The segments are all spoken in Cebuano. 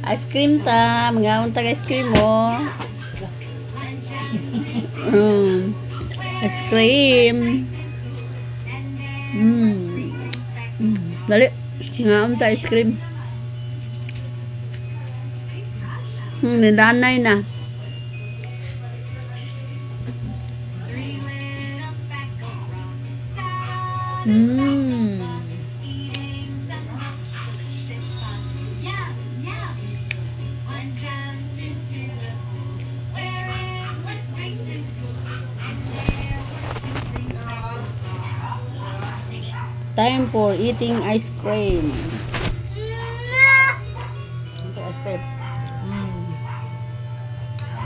Ice cream ta, mangaon ta ice cream mo. Ice cream. Dali. Mangaon ta ice cream. Nidanay na. Time for eating ice cream. Ito, ice cream.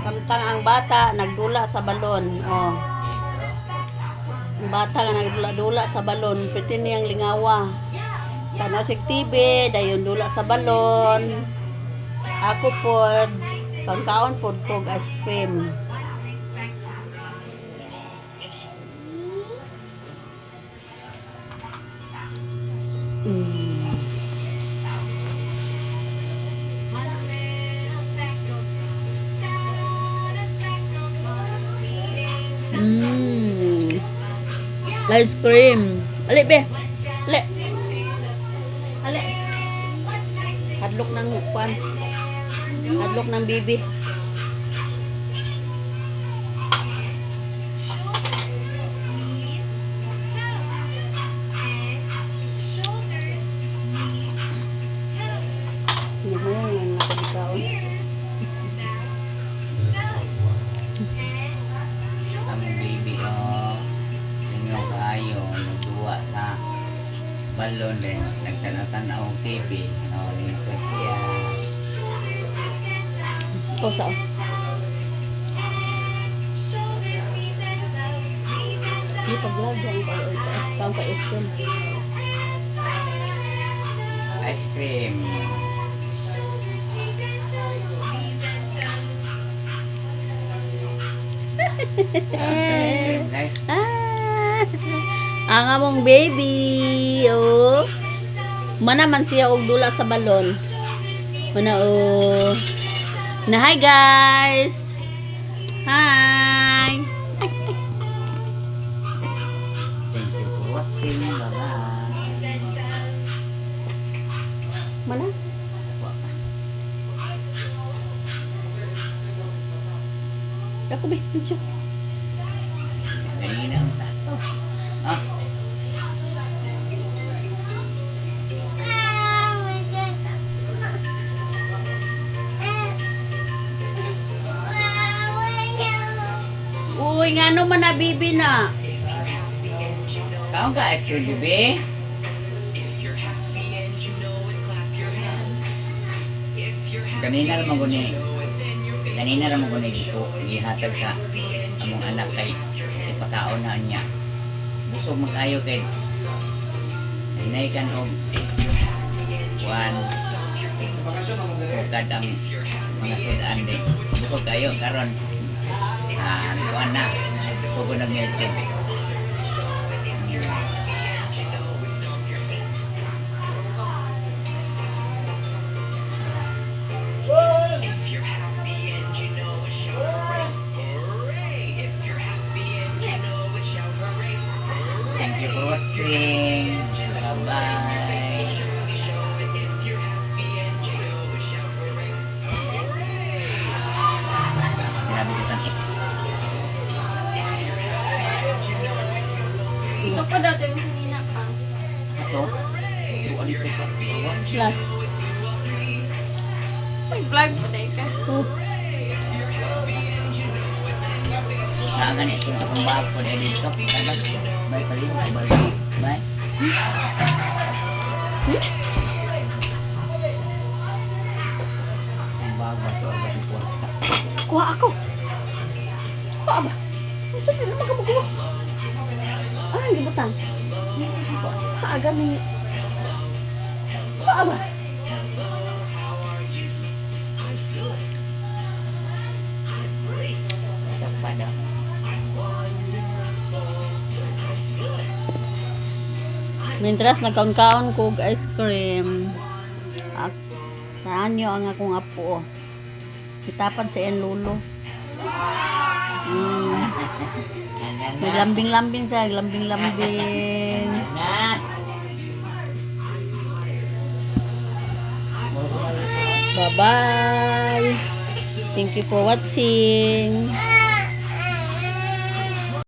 Samtang ang bata nagdula sa balon. Oh. Ang bata nga nagdula-dula sa balon, pwede niyang lingawa. Tanaw sig TV, dayon dula sa balon. Ako pod, kaon-kaon pod kog ice cream. Ice cream. Ali, be. Ali. Ali. Hadlok ng kwan. Hadlok ng bibi. Hindi mo yan nakabikaon. Ang baby, oh. Inyo kaayo, nagduwa sa balon din. Nagtanaw-tanaw og TV. Oh, lingkod siya. O sa. Hindi pag-vlog ang kaon ka ice cream. Ice cream. Ice cream, guys. Ah, ang among baby, oh. Mana man siya og dula sa balon. Mana oh. Na hi guys. Hi. Thank you for watching. Bye-bye. Mana? Wa pa. Ako be, medyo. Ganina ang tato. Ah, Uy, ngano man na bibi na? Kaon ka ice cream, baby? Kanina ra man guni. Kanina ra man guni ko gihatag sa among anak kay ipakaon na niya. Busog man kayo kay hinay kan og one bukad ang mga sudan di. Busog kayo karon. Ah, kuan na. Sugod na milk tea. Thank you for watching. Bye-bye. Grabe ka is. So ko dati mo sinina pa. Ito. Ito dito sa gawas. Vlog. Nag-vlog pa dahil ka. Oh. Naa gani itong akong bag po dahil dito. Bye bye pala. Bye. Bye. Ang bag ba ito? Ang kwarta. Kuha ako. Kuha ba? Saan din naman ka magkuha? Ah, hindi butang. Kuha gani. Kuha ba? Pa daw. Mientras nagkaon-kaon kog ice cream. Taan nyo ang akong apo, oh. Itapad sa iyang lolo. Naglambing-lambing siya, naglambing-lambing. Na. Bye-bye. Thank you for watching.